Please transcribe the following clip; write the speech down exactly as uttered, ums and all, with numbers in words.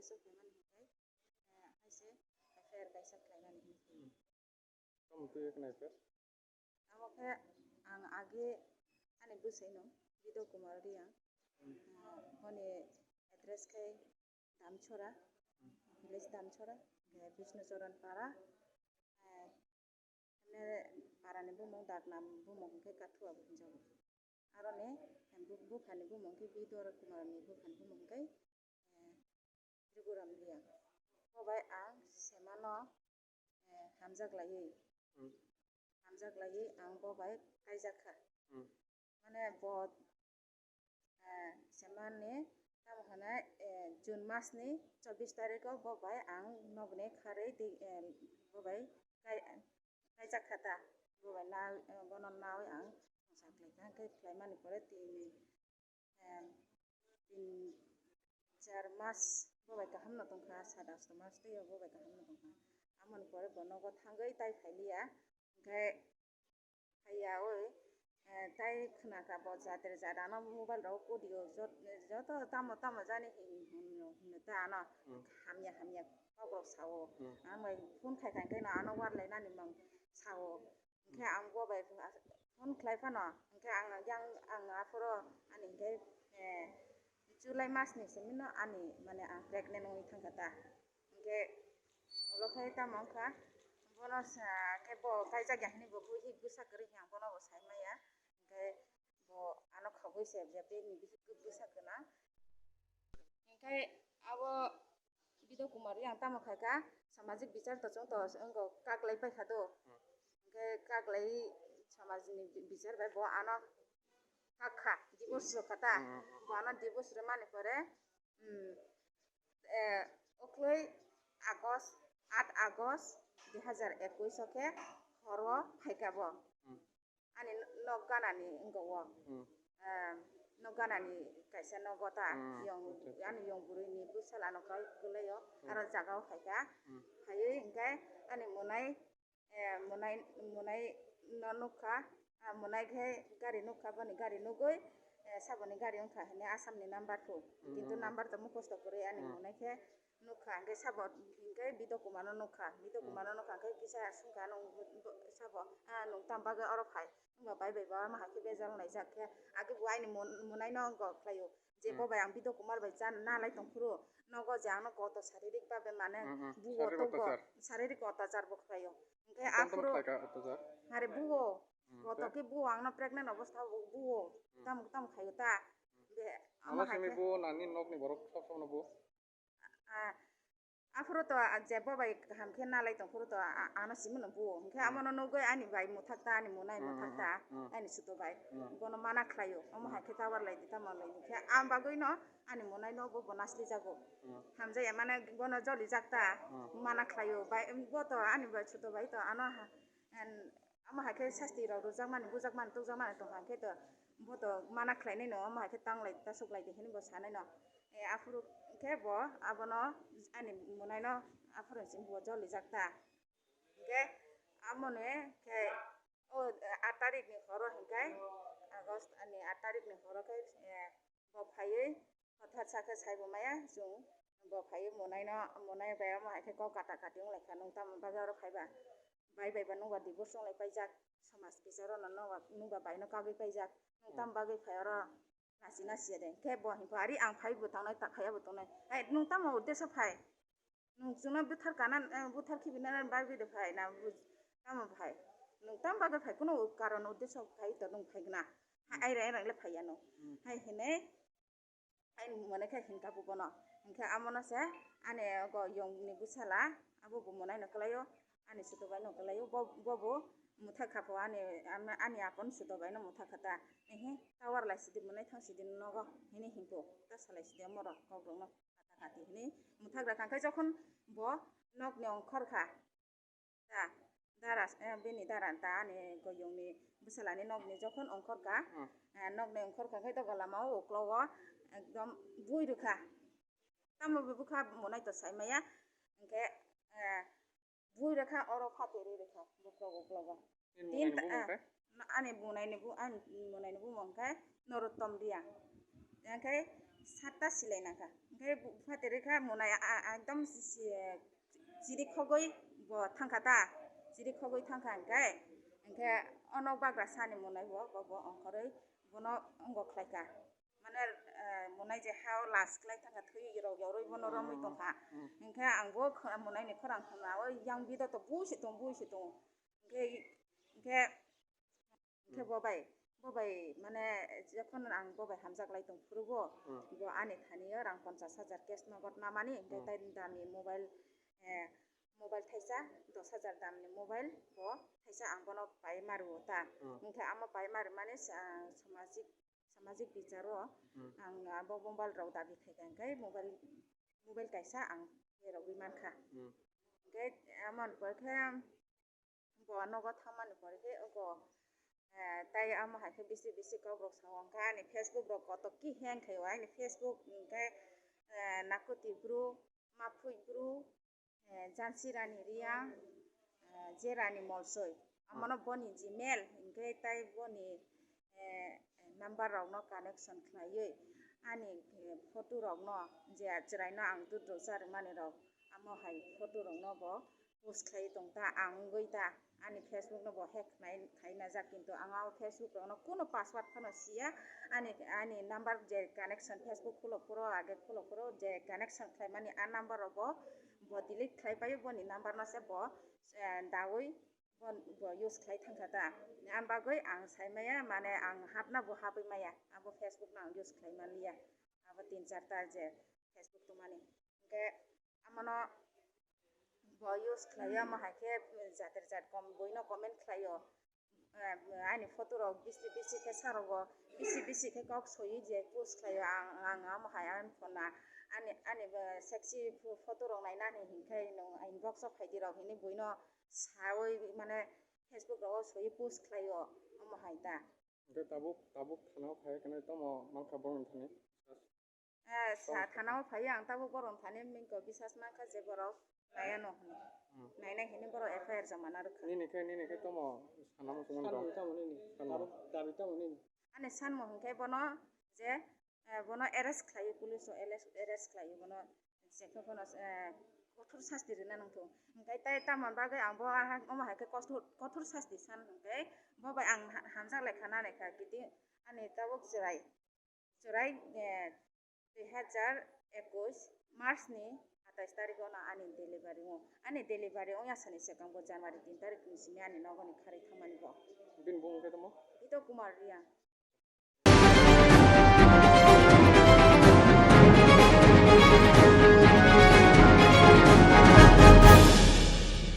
Kaisa khlaimani hwnkhe, eh, haise F I R kaisa khlaimani hwnkhe. Hmm. Tamo twi ekna F I R? Tamo khe ang age ani bwsai no Bido Kumar Reang. Hmm. Ah, boni address khe Damchora, hmm, village Damchora, eh, Bishnu Choron Para, eh, Hemne parani bumung, dakna bumung hwnkhe Kathua bo hwnjago. Aroni, eh, bu-, buphani bumung khe Bidor Kumar ni buphani bumung khe, eh, Triguram Reang. Bo bai ang semano, eh, hamjak laiwi, hmm, hamjak laiwi ang bo bai kaijak kha. Hmm. Mane bo, eh, semani tamo hwnai, eh, June mas ni chobbish tarikh o bo bai ang nogni kharwi twi, eh, bo bai kai-, kaijak kha ta. Bo bai na, eh, bono nawi ang saklai kha, hwnkhe khlaimani pore tini, eh, tin, char mas bo bai kaham no tongkha, sat asto mas twi o bo bai kaham no tongkha. Amoni pore bo nogo thangwi tai phailiya, hwnkhe Haiya oi, eh, tai khwnakha bo jater jat ano mobile rok audio jot-, joto tamo tamo jani hin, hin, hinwi ta ano. Hmm. Hamya hamya kok rok sao. Hmm. Ang bai phone khai khai khe no ano warlai nani mang sao. Hwnkhe, hmm, ang bo bai phone khlai phano, hwnkhe ang yang, ang aphuru ani hwnkhe, eh, July mas ni simi no ani mane ang pregnant wngwi thangkha ta. Hwnkhe ulo khe tamo wngkha, bono sa khe bo kaijak ya hinwi bo buhi bwsa kwrwi hinwi ang bono bo sai maya. Hwnkhe bo ano khogwi se je bini bihik bwsa gwnang. Hwnkhe abo Bido Kumar yang tamo khai kha, samajik bichar to chwng to wngkha, kaklai pai kha do. Hmm. Hwnkhe kaklai samajni bi-, bichar bai bo ano kak kha, divorce rw kha ta. Hmm. Bo ano divorce rwmani pore, hmm, eh, okloi August, aat August dui hazar ekwis o khe horo phai kha bo. Hmm. Ani nok ganani wngkha o. Hmm. Ah, nok ganani kaisa nogo ta, hmm, yong, acha, acha, ani yong bwrwini bwsala no kai kwlai o, hmm, aro jaga o phai kha. Hmm. Phaiwi hwnkhe ani monai, eh, monai, monai no nukha, ah, monai khe gari nukha, boni gari nugwi, eh, saboni gari wngkha hwnwi Assam ni number thuk. Hmm. Kintu number to mukhosto kwrwi ani, hmm, monai khe. Nukha hwnkhe sabo hwnkhe Bido Kumar no nukha. Bido, hmm, Kumar no nukha hwnkhe kisa sungkha nung sabo, ah, nwng tamo bagwi oro phai? Wngba bai bai ba ma hai khe bejal naijak khe, age bo aini mon-, monai no wngkha khlaio. Je, hmm, bo bai ang Bido Kumar bai cha nalai tongphuru, nogo je ang no koto saririk bhabe mane, hmm, hmm, buo sharik togo, otyachar, saririk otyachar bo khlaio. Hwnkhe tamo tamo aphuru khlaika otyachar? Are buo, hmm, koto khe buo ang no pregnant obostha o buo, hmm, tamo tamo khaio ta. Be, ano ama hai simi khe buo nani nok ni borok sob sob no buo? Ah, aphuru to, ah, je bo bai kaham khe nalai tong phuru to, ah, ano simi no buo. Hwnkhe, hmm, amo no nugwi ani bai muthak ta, ani monai, hmm, muthak ta, hmm, hmm, ani suto bai. Hmm. Bono mana khlaio. Omo, hmm, hai khe tower lai di, tamo lai di khe. Am bagwi no ani monai no bo, bo nasli jago. Hmm. Hamjaya mane bono joli jak ta, hmm, mana khlaio. Bai, bo to ani bai suto bai to ano ha, en, Omo hai khe sasti rok rwjakmani, bujakmani, tukjakmani tong kha, hwnkhe to bo to mana khlainai no, omo hai khe tang lai, ta suk lai di hinwi bo sanai no. E, aphuru khe bo abono ani monai no aphuru simi bo jolijak ta. Hwnkhe amoni khe o aat tarik ni horo hwnkhe, August ni aat tarik ni horo khe, e, Bo phaiwi hothat sa khe saibo maya chwng, bo phaiwi monai no, monai bai omo hai khe kok kata kati wng lai kha, nwng tamo bagwi oro phai ba? Bai bai ba nwng ba divorce wng lai paijak, somaj bicharo no nwng ba, nwng ba bai no kagwi paijak, nwng, hmm, tamo bagwi phai oro lachina siya de? Khe bo hwn pho, ari ang phai bo tongnai, ta phaiya bo tongnai, hai nwng tamo uddesho phai? Nwng chwngno buthar kana, eh, buthar khibina bagwi de phai na, bu-, tamo phai? Nwng tamo bagwi phai? Kuno karon uddesho phai to nwng phai gana. Ha, hmm, aira aira le phai ya no. Hmm. Hai hene, hai mone khe hinka bu bono. Hinkhe amono se ani ogo yong ni bwsala, abo bo monai no kwlaio, ani suto bai no kwlaio, bo, bo bo mutha kha pho ani, ani apon suto bai no mutha kha ta. Ehe, tower lai sidi monai thang sidi nogo hini hinko, ta salai sidi amoro kok rok no. Kata kati hwnwi mwthak rwkha. Hwnkhe jokhon bo nokni ongkhor kha, ta, dara, eh, bini dara ta ani goyongni bwsalani nokni jokhon ongkhor kha, hmm, eh, nokni ongkhor kha khe doga lama o uklogo ekdom bui rwkha. Tamo bo bwkha monai to sai maya, hwnkhe, eh, Bui rwkha, oro phatwi rwi rwkha, bukrogo, bukrogo. Nini tin monai ni ta-, bumung ah, khe? Na-, ani monai ni bu-, ani monai ni bumung khe Norottom Reang. Yang khe satta silai nangkha. Hwnkhe bu-, phateri kha monai a, a, ekdom si-, si-, chiri khogwi bo thangkha ta, chiri khogwi thangkha hwnkhe, hwnkhe o nok bagra sani monai bo, bo, bo ongkhorwi bono ongo khlaikha. Mane, eh, monai je ha o las khlai thangkha, thwi rok yorwi bono romwi tongkha. Hwnkhe ang bo kho-, monai ni khorang khna o yang bido to bui se tong, bui se tong. Hwnkhe, hwnkhe Hwnkhe bo bai, bo bai mane jokhon ang bo bai hamjak lai tong phuru bo, bo ani thani o rang ponchas hajar cash nogod ma mani, hwnkhe tai dam ni mobile, eh, mobile thaisa dos hajar dam ni mobile bo thaisa ang bono pai ma rwo ta. Hwnkhe amo pai ma rwmani sa-, samajik, samajik bicharo ang abo mobile rok dabi khaikha hwnkhe mobile, mobile kaisa ang rogwi mankha. Hwnkhe amo ni pore khe Bo nogo thangmani pore khe oko, eh, tai amo hai khe bisi bisi kok rok sao, hwnkhe ani Facebook rok kotok ki hang khaio, ani Facebook hwnkhe, eh, Nakuti Bru, Maphui Bru, eh, Jansi Rani Riang, eh, Jerani Molsoi. Amono boni Gmail hwnkhe tai boni, eh, number rokno connection khlaiwi ani, eh, photo rokno je chwraino ang dudro charwmani rok amo hai photo rokno bo post khlai tong ta, ang wngwi ta, ani Facebook no bo hack khlai, khlai najak, kintu ang o Facebook rok no kuno password phano siya, ani, ani number je connection Facebook khulo phuru, age khulo phuru je connection khlai mani a number rok bo, bo delete khlai paio, boni number no se bo, eh, dawi bo, bo use khlai thangkha ta, ani bagwi ang sai maya, mane ang hapna bo hapwi maya, abo Facebook no ang use khlai manliya, abo tin char ta je Facebook tongmani, hwnkhe amono bo use khlaio, amo hai khe jatir jat kom buino comment khlaio. Eh, ani photo rok bisi bisi khe sa rogo, bisi bisi khe kok soiwi je post khlaio, ang, ang amo hai ani phone na ani, ani, eh, sexy pho-, photo rok nainani hinkhai nwng inbox o phaidi rok hinwi buino sawi mane Facebook rogo soiwi post khlaio, omo hai ta. Hwnkhe tabuk, tabuk thana o phai khe nai tamo mankha borok ni thani? Eh, sa thana o phai ang tabuk borok ni thani, mingko bisas mankha je borok naiya no hwnwi. Hmm. Nainai hinwi borok F I R joma na rwkha. Nini khe, nini khe tamo sanamo chumani Sanmung rok? Tamo nini? Sanmung. Dabi, dabi tamo nini? Ani sanmung hwnkhe bono je, eh, bono arrest khlaio, police o arrest, arrest khlaio bono. Jekhe phano, eh, kothor sasti rwna nangthung. Hwnkhe tai tamoni bagwi ang bo, ah, omo hai khe kothor, kothor sasti san hwnkhe bo bai ang ha-, hamjak lai kha, nanai kha, kiti ani tabuk chwrai, chwrai, eh, dui hajar ekush March ni atais tarikh o no ani delivery o, ani delivery wngya sani swkang bo January tin tarikh ni simi ani nogo ni kharwi thangmani bo. Bini bumung khe tamo? Ito Kumar Riya.